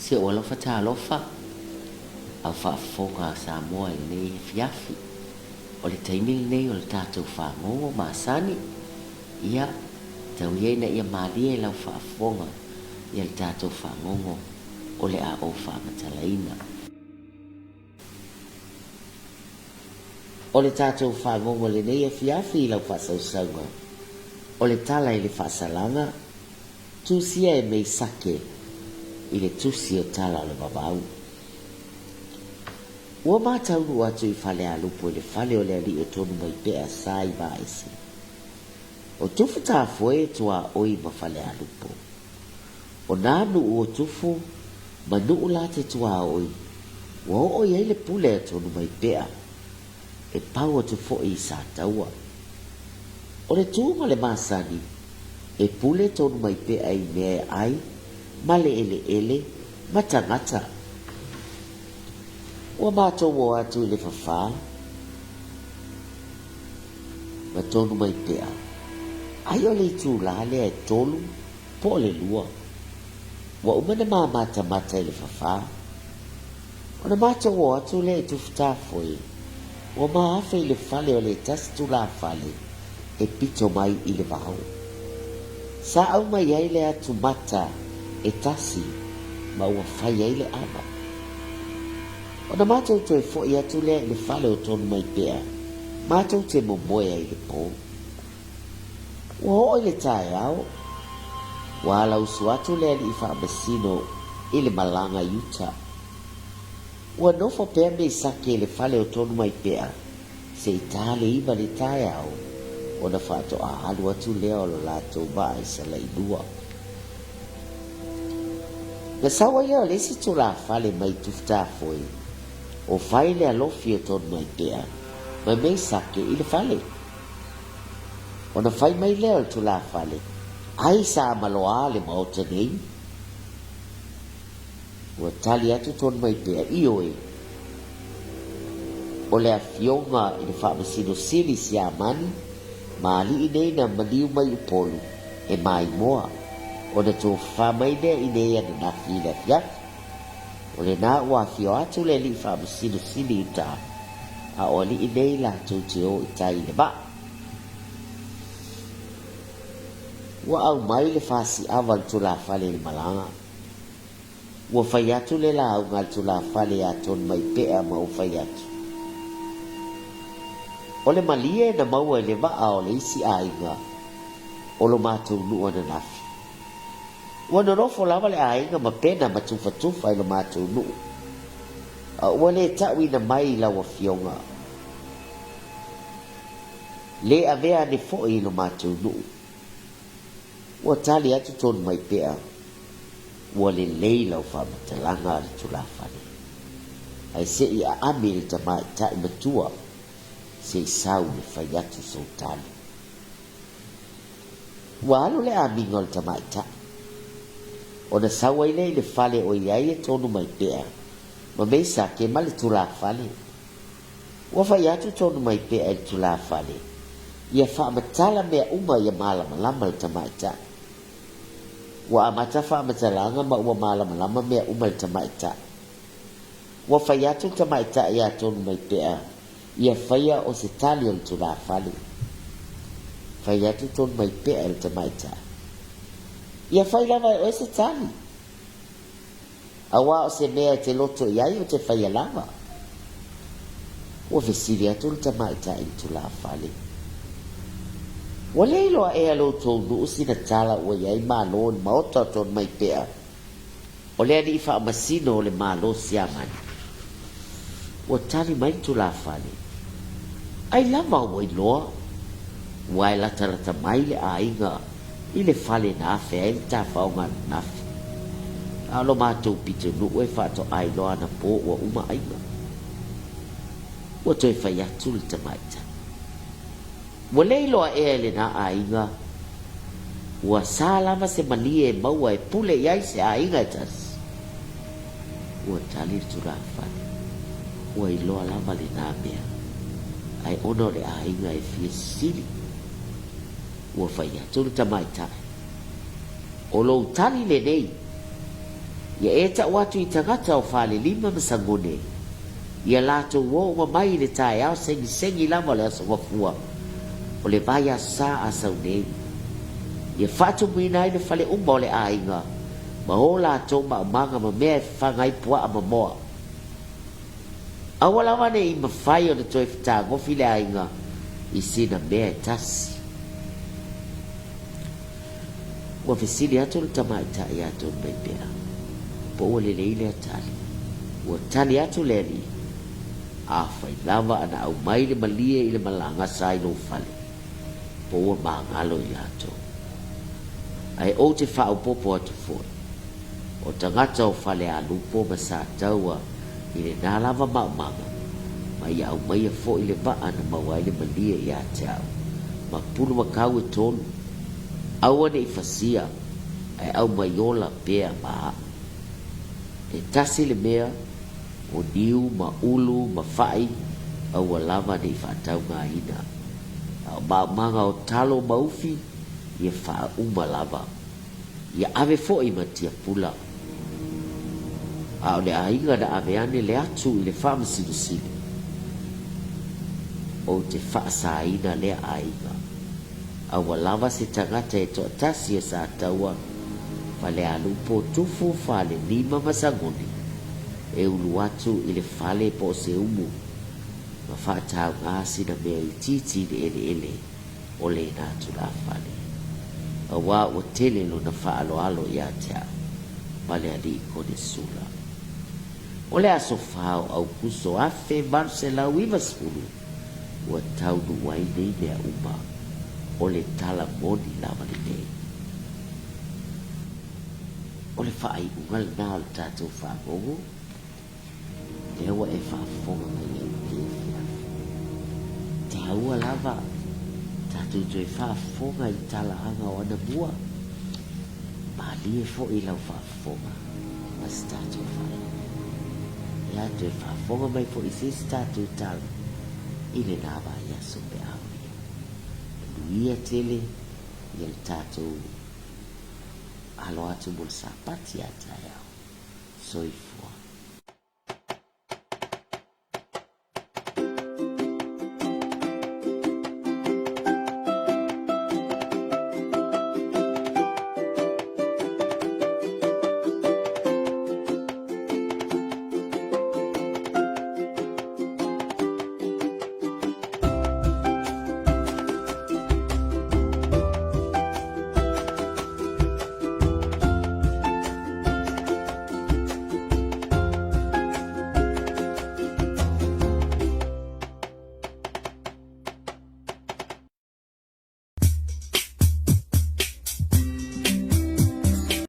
Si ou alofa talofa, au faafofoga a Samoa i lenei afiafi. O le taimi lenei o le tatou fagogo masani, ia, tau ia ina ia malie lau faafofoga ia le tatou fagogo o le a ou faamatalaina. O le tatou fagogo i lenei afiafi i lau faasausauga, o le tala i le faasalaga, Tusia e Meisake i le tusi o Tala o le Vavau. Ua ma taunuu atu i Falealupo i le fale o le alii o Tonumaipea sa i Vaese. O Tufu Tafoe e tuaoi ma Falealupo. O nā nuu o Tufu ma nuu la te tuaoi ua oo i ai le pule a Tonumaipea e pau atu foi i Sataua. O le tu ma le masani, e pule Tonumaipea i mea e ai ma le eleele ma tagata. Ua matou o atu i le fafā ma Tonumaipea, ai o le itulā lea e tolu po o le lua. Ua uma na ma matamata i le fafā. Ona matou o atu lea i Tufutafoe, ua ma afe i le fale o le tasi tulafale e pito mai i le vao. Sa aumai ai le atu mata e tasi ma ua fai ai le ava. Ona matou toe foi atu lea i le fale o Tonumaipea, matou te momoe ai i le po. Ua oo i le taeao, ua alausu atu le alii faamasino i le malaga i uta. Ua nofo pea Mesake i le fale o Tonumaipea se i ta le iva le taeao ona faatoa alu atu lea o lo latou vaa i Salailua. Na sau ai lea o le isi tulafale mai Tufutafoe, o fai le alofi o Tonumaipea ma Mesake i le fale. Ona fai mai lea o le tulafale, Ai sa maloā le maota nei? Ua tali atu Tonumaipea, Ioe, o le afioga i le Faamasino Sili Siamani ma alii nei na maliu mai Upolu e maimoa, ona tofafa mai lea i nei ananafi i le afiafi. O lena ua afio atu le alii Faamasino Sili i uta, a o alii nei latou te o i tai i le vaa. Ua aumai le fasiava a le tulafale i le malaga. Ua fai atu le lauga a le tulafale ia Tonumaipea ma ua fai atu, O le malie na maua i le vaa o le isi aiga o lo matou nuu ananafi. Ua nonofo lava le aiga ma pena ma tufatufa i lo matou nuu, a ua le tauina mai i lau afioga. Le avea ane foi i lo matou nuu. Ua tali atu Tonumaipea, Ua lelei lau faamatalaga a le tulafale. Ae se i aami le tamaitai matua se i sau le fai atu sou tali. Ua alu le amiga o le tamaitai. Ona sau ai lea i le fale o i ai e Tonumaipea ma Mesake ma le tulafale. Ua fai atu Tonumaipea i le tulafale, ia faamatala mea uma ia malamalama le tamaitai. Ua amata faamatalaga ma ua malamalama mea uma i le tamaitai. Ua fai atu le tamaitai ia Tonumaipea ia faia o se tali o le tulafale. Fai atu Tonumaipea i le tamaitai, Ia fai lava e oe se tali. Aua o se mea e te loto i ai o te faia lava. Ua fesili atu le tamaitai i le tulafale, Ua le iloa ea lo outou nuu sina tala ua i ai Malo i le maota o Tonumaipea, o le alii faamasino o le Malo Siamani? Ua tali mai le tulafale, Ai lava ua iloa, ua e latalata mai le aiga i le fale na afe ai le tafaoga ananafi. A o lo matou pitonuu e faatoa iloa anapo ua uma aiga. Ua toe fai atu le tamaitai. Ua le iloa ea e lena aiga, ua sa lava se malie e maua e pule i ai se aiga e tasi. Ua tali le tulafale, ua iloa lava lena mea, ae ona o le aiga e fia sili. Ua fai atu le tamaitai, O lou tali lenei. Ia e tau atu i tagata o Falelima ma Sagone, ia latou ooga mai i le taeao segisegi lava o le Aso Gafua o le vaiaso sa a sau nei. Ia faatumuina ai le fale uma o le aiga ma o latou maumaga ma mea e fafaga ai puaa ma moa. Aua lava ne i mafai ona toe fetagofi le aiga i sina mea e tasi. Ua fesili atu le tamaitai ia Tonumaipea, po ua lelei lea tali. Ua tali atu le alii, Afai lava ana aumai le malie i le malaga sa i lou fale, po ua magalo i latou. Ae ou te faaopoopo atu foi, o tagata o Falealupo ma Sataua i lena lava maumaga, ma ia aumaia foi le vaa na maua ai le malie ia te au, ma pulumakau e tolu. Aua ne i fasia, ae aumai ola pea ma au. E tasi le mea, o niu ma ulu ma fa'i, aua lava ne i faataugaina. A o maumaga o talo ma ufi, ia faauma lava. Ia ave foi ma tiapula. A o le aiga na ave ane le atu i le Faamasinosili, ou te faasaina lea aiga. Aua lava se tagata e toatasi o Sataua, Falealupo, Tufu, Falelima ma Sagone e ulu atu i le fale po o se umu ma faatauga sina mea itiiti i le eleele o lena tulafale, auā ua tele lona faaaloalo ia te au ma le alii Konesula. O le aso 4 o Aukuso 1890, ua taunuu ai nei mea uma, o le tala moni lava lenei. O le faaiuga lena o le tatou fagogo. Lea ua e faafofoga mai ai i lenei afiafi. Taua lava tatou toe faafofoga i talaaga o anamua. Malie foi lau faafofoga ma se tatou faaiuga. Ia toe faafofoga mai foi i se isi tatou tala i lena vaiaso pe a aulia. Manuia tele ia le tatou alo atu mo le Sapati a taeao. Soifua.